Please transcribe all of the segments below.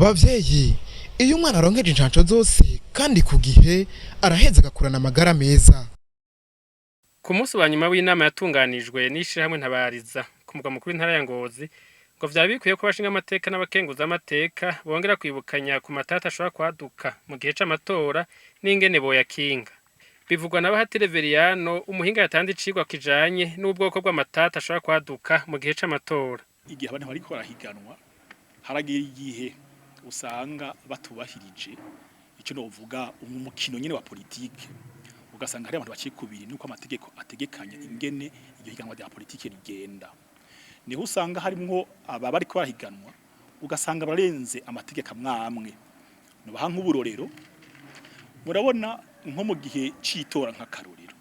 Bavyeyi, iyo umwana aronkeje incanco zose kandi ku gihe, araheza agakurana amagara meza. Ku munsi wa nyuma w'inama yatunganijwe n'ishirahamwe Ntabariza ku mugwa mukuru w'intara ya Ngozi, ngo vyari bikwiye ko abashinga amateka n'abakenguza amateka bongera kwibukanya ku matata ashobora kwaduka mu gihe c'amatora n'ingene boyakinga. Bivugwa na Bahati Reveriyano, umuhinga yatanze icigwa kijanye n'ubwoko bw'amatata ashobora kwaduka mu gihe c'amatora. Igihe abantu bariko barahiganwa, haragira igihe usanga batubahirije ico novuga umukino nyene wa politike, ugasanga hari abantu bacikubiri nuko amategeko ategekanya ingene iryo higanwa rya politike rigenda. Niho usanga harimwo aba bariko barahiganwa, ugasanga barenze amategeko amwamwe. Nubaha nk'uburorero, murabona nko mu gihe c'itora, nk'akarorero,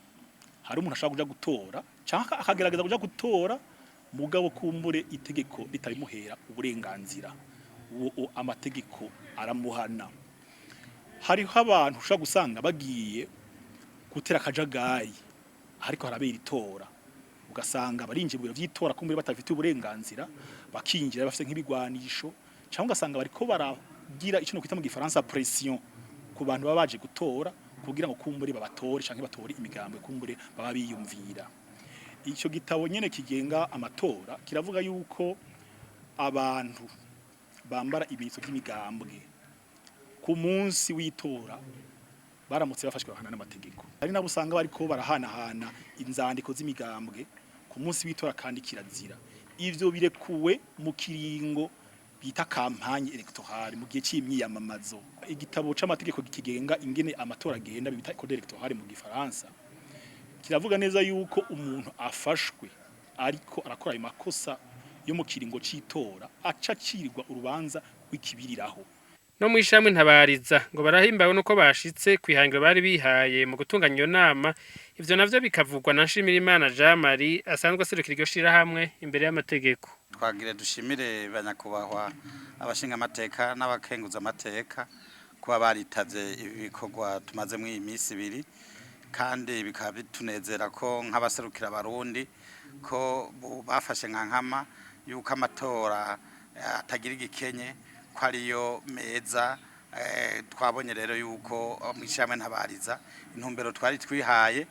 hari umuntu ashobora kuja gutora canke akagerageza kuja gutora, mugabo kumbure itegeko ritabimuhera uburenganzira, uwo amategeko aramuhana. Hariho abantu ushobora gusanga bagiye gutera akajagari ariko harabera itora, ugasanga barinjiye mu biro vy'itora kumbure batafite uburenganzira, bakinjira bafite nk'ibigwanisho, cyangwa ugasanga bariko baragira ico nokwita mu gifaransa pression ku bantu baba baje gutora, kugira ngo kumbure babatore canke batore imigambwe kumbure baba biyumvira. Ico gitabo nyene kigenga amatora kiravuga yuko abantu bambara ibimenyetso by'imigambwe ku munsi w'itora baramutse bafashwe bahana n'amategeko. Hari nabo usanga bariko barahanahana inzandiko z'imigambwe ku munsi w'itora, kandi kirazira. Ivyo birekuwe mu kiringo bita campagne électorale, mu gihe c'imyiyamamazo. Igitabo c'amategeko kigenga ingene amatora agenda, bita code électorale mu gifaransa, kiravuga neza yuko umuntu afashwe ariko arakora ayo makosa yo mu kiringo c'itora aca acirirwa urubanza rw'ikibiriraho. No mw'ishirahamwe Ntabariza ngo barahimbawe nuko bashitse kw'ihangiro bari bihaye mu gutunganya iyo nama. Ivyo navyo bikavugwa na Nshimirimana Jean Marie, asanzwe aserukira iryo shirahamwe imbere y'amategeko. Twagire dushimire banyakubahwa abashinga amateka n'abakenguza amateka kuba baritavye ibikorwa tumazemwo iyi minsi 2, kandi bikaba bitunezera ko nk'abaserukira abarundi ko bafashe nka nkama yuko amatora atagira igikenye, ko ariyo meza. Twabonye rero yuko mw'ishirahamwe Ntabariza intumbero twari twihaye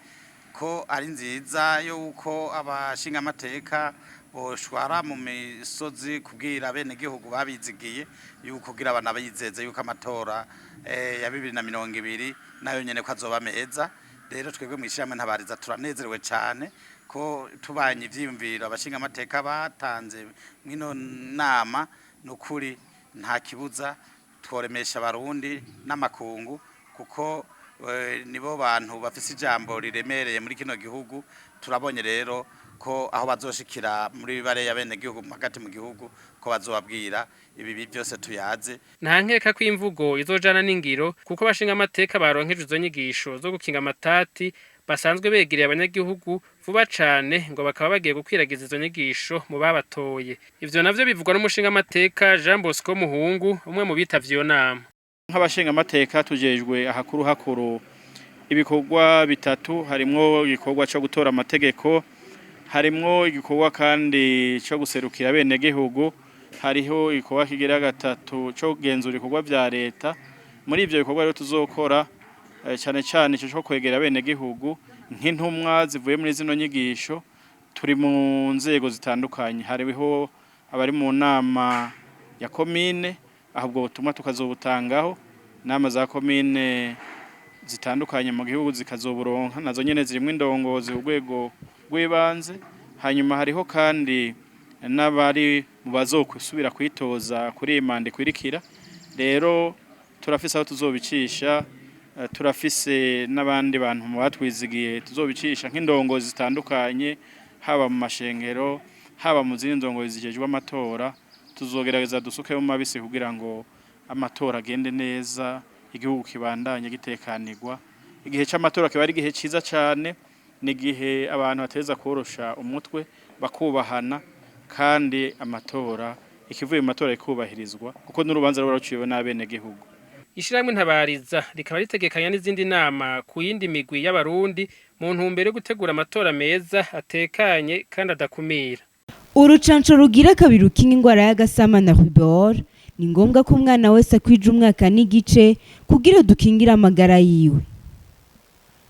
ko ari nziza, yuko abashinga amateka boshwara mu misozi kubwira bene gihugu babizigiye yuko kugira banabizeze yuko amatora ya 2020 nayo nyene ko azoba meza. Rero twebwe mw'ishirahamwe Ntabariza turanezerewe cane ko tubanye ivyiyumviro abashinga amateka batanze mw'ino nama. Nukuri nta kibuza tworemesha abarundi n'amakungu, kuko nibo bantu bafise ijambo riremereye muri kino gihugu. Turabonye rero ko aho bazoshikira muri bare ya bene gihugu hagati mu gihugu, ko bazobabwira ibi byose tuyaze. Nta nkeka ko imvugo izojana n'ingiro, kuko abashinga amateka baronkeje izo nyigisho zo gukinga amatati basanzwe begereye abanyagihugu vuba cane, ngo bakaba bagiye gukwiragiza izo nyigisho mu babatoye. Ivyo navyo bivugwa n'umushinga amateka Jean Bosco Muhungu, umwe mu bitavye iyo nama. Nk'abashinga amateka tujejwe ahakuru hakuru ibikorwa bitatu: harimwo igikorwa cyo gutora amategeko, harimwo igikorwa kandi cyo guserukira bene gihugu, hariho igikorwa kigira gatatu cyo kugenzura ibikorwa vya leta. Muri ivyo bikorwa rero tuzokora cyane cyane ico cyo kwegera bene gihugu nk'intumwa zivuye muri zino nyigisho. Turi mu nzego zitandukanye, hariho abari mu nama ya komine, ahubwo butumwa tukazobutangaho, inama za komine zitandukanye mu gihugu zikazoburonka, nazo nyene zirimwo indongozi ku rwego rw'ibanze. Hanyuma hariho kandi n'abari mu bazosubira kwitoza kuri iyi manda ikurikira. Rero turafise aho tuzobicisha, turafise n'abandi bantu mu batwizigiye tuzobicisha nk'indongozi zitandukanye, haba mu mashengero, haba mu zindi ndongozi zijejwe amatora. Tuzogerageza dusukemo mabisi kugira ngo amatora agende neza, igihugu kibandanye gitekanirwa. Igihe c'amatora kiba ari igihe ciza cane, ni igihe abantu bateza korosha umutwe, bakubahana, kandi amatora, ikivuye mu matora ikubahirizwa, kuko n'urubanza ruba ruciwe n'abenegihugu. Ishirahamwe Ntabariza rikaba ritegekanya n'izindi nama ku yindi migwi y'abarundi mu ntumbero yo gutegura amatora meza, atekanye kandi adakumira. Urucanco rugira kabiri rukinga ingwara y'agasama na rubéole. Ni ngombwa ko umwana wese akwija umwaka n'igice kugira dukingire amagara yiwe.